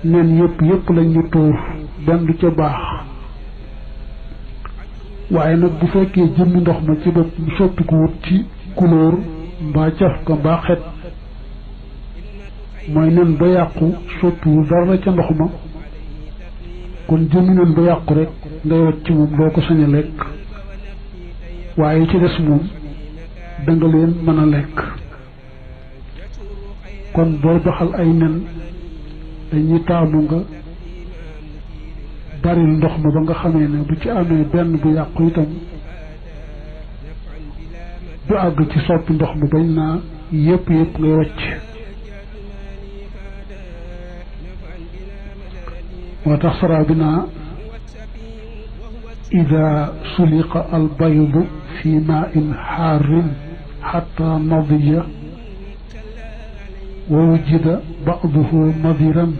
nen yëpp lañ ñu tuur benn du ca baax waaye nag bu fekkee jëmmi ndox ma ci bopp mu soppiku wut ci couleur mbaa caf ka mbaa xet mooy nen ba yàqu soppiwul dara ca ndox ma kon jëmmi nen ba yàqu rek ngay wacc moom doo ko sañ a lekk waaye ci des moom danga leen mën a lekk kon booy baxal ay nen dañuy taamu nga baril ndox ma ba nga xamee ne bu ci amee benn bu yàqu itam du àgg ci soppi ndox mi bañ naa yëpp ngay wacc moo tax saraa bi naa ida suliqa al baydu fi maa in xaarin xatta nadiya wa wujida ba'duhu nadiran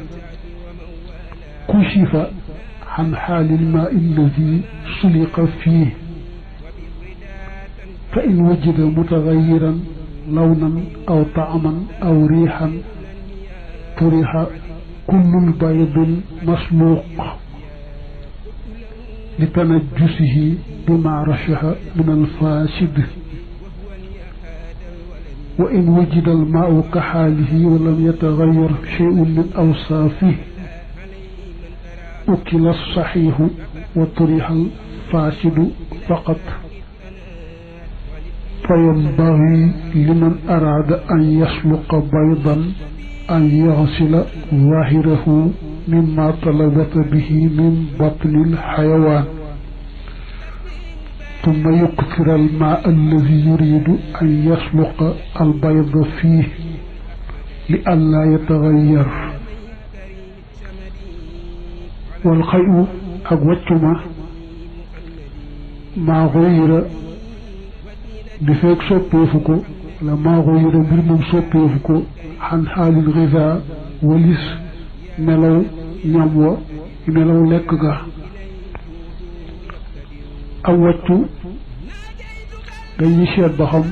kushifa an xaali lmaa alladi suliqa fii fa in wujida mutagayiran lawnan aw taaman aw riixan turixa kullul baydin masluuq li tanajjusihi bima rashaha min alfasid wa in wujida almaau ka xaalihi wa lam yatagayar sheyun min awsaafihi ukila alsaxiixu wa turixa alfasidu faqat fa yanbagi liman araada an yasluqa baydan an yaxsila zahirahu mimma talabata bihi min batni alxayawaan tumma yukthira almaa alladi yuridu an yasluqa albayda fiih li allaa yatagayyar wal xayu ak waccuma maa xuyira di fekk soppeefu ko la maa xuyira mbir moom soppeefu ko xan xaalil xisaa walis melaw ñam wa melaw lekk ga aw wàccu dañuy seet ba xam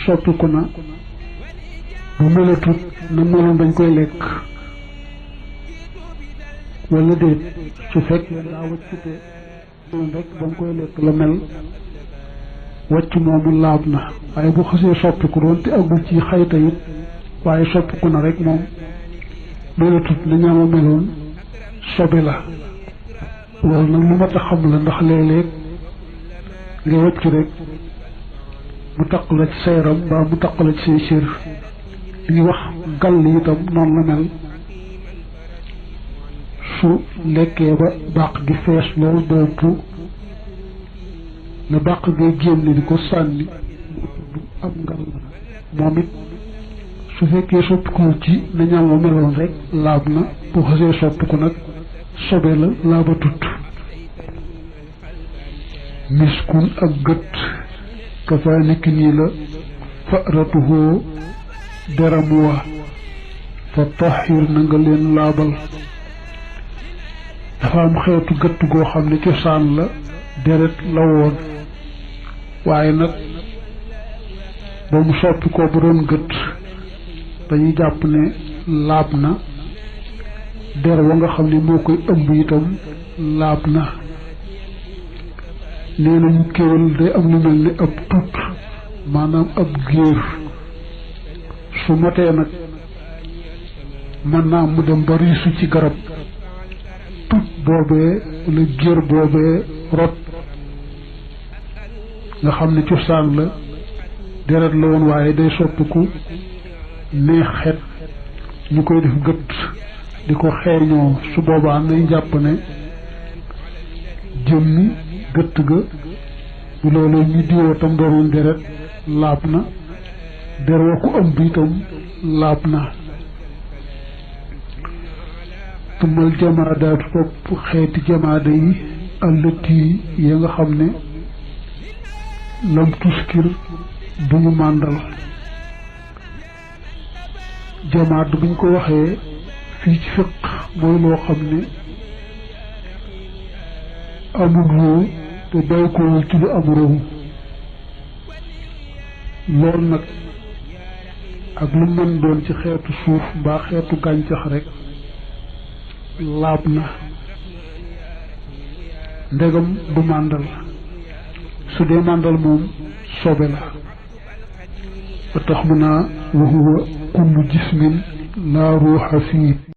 soppiku na bu melatut na meloon dañ koy lekk wala déet su fekkee daa wàccute moom rek ba nga koy lekk la mel wàcc moomu laab na waaye bu xasee soppiku doon te agul ci xayta it waaye soppiku na rek moom melatut na ñaama meloon sobe la loolu nag lu mat a xam la ndax léeg-léeg nga wàcc rek mu taq la ci sa yaram mbaa mu taq la ci say cër li ñuy wax gàll itam noonu la mel su lekkee ba bàq gi fees lool boobu la bàq ngay génne di ko sànni am ngal moom it su fekkee soppiku ci na ñaam wa meloon rek laab na bu xasee soppiku nag sobe la laaba tut miskun ak gët kafaa niki nii la faratuhu deram wa fa taxir na nga leen laabal dafa am xeetu gëtt goo xam ne cosaan la deret la woon waaye nag ba mu soppi ko bu doon gëtt dañuy jàpp ne laab na der wa nga xam ne moo koy ëmb itam laab na nee nañu kéwél day am lu mel ni ab tut maanaam ab géer su motee nag mën naa mu dem ba riisu ci garab tut boobee wala géer boobee rot nga xam ne cosaan la deret la woon waaye day soppiku neex xet ñu koy def gëtt di ko xeeñoo su boobaa nañ jàpp ne jëmmi gëtt ga bu loolu ñu diwoo tam doonoon deret laab na der wa ku ëmb itam laab na tumal jamaadaatu topp xeeti jamaada yi allati ya nga xam ne lam tuskir duñu màndal jamaat buñ ko waxee fii ci fiq mooy loo xam ne amul roo te bàyyi ko ci lu am roo loolu nag ak lu mën doon ci xeetu suuf mbaa xeetu gàncax rek laab na ndegam du màndal su dee màndal moom sobe la ba tax mu naa wa huwa kullu jismin laa ruuxa fii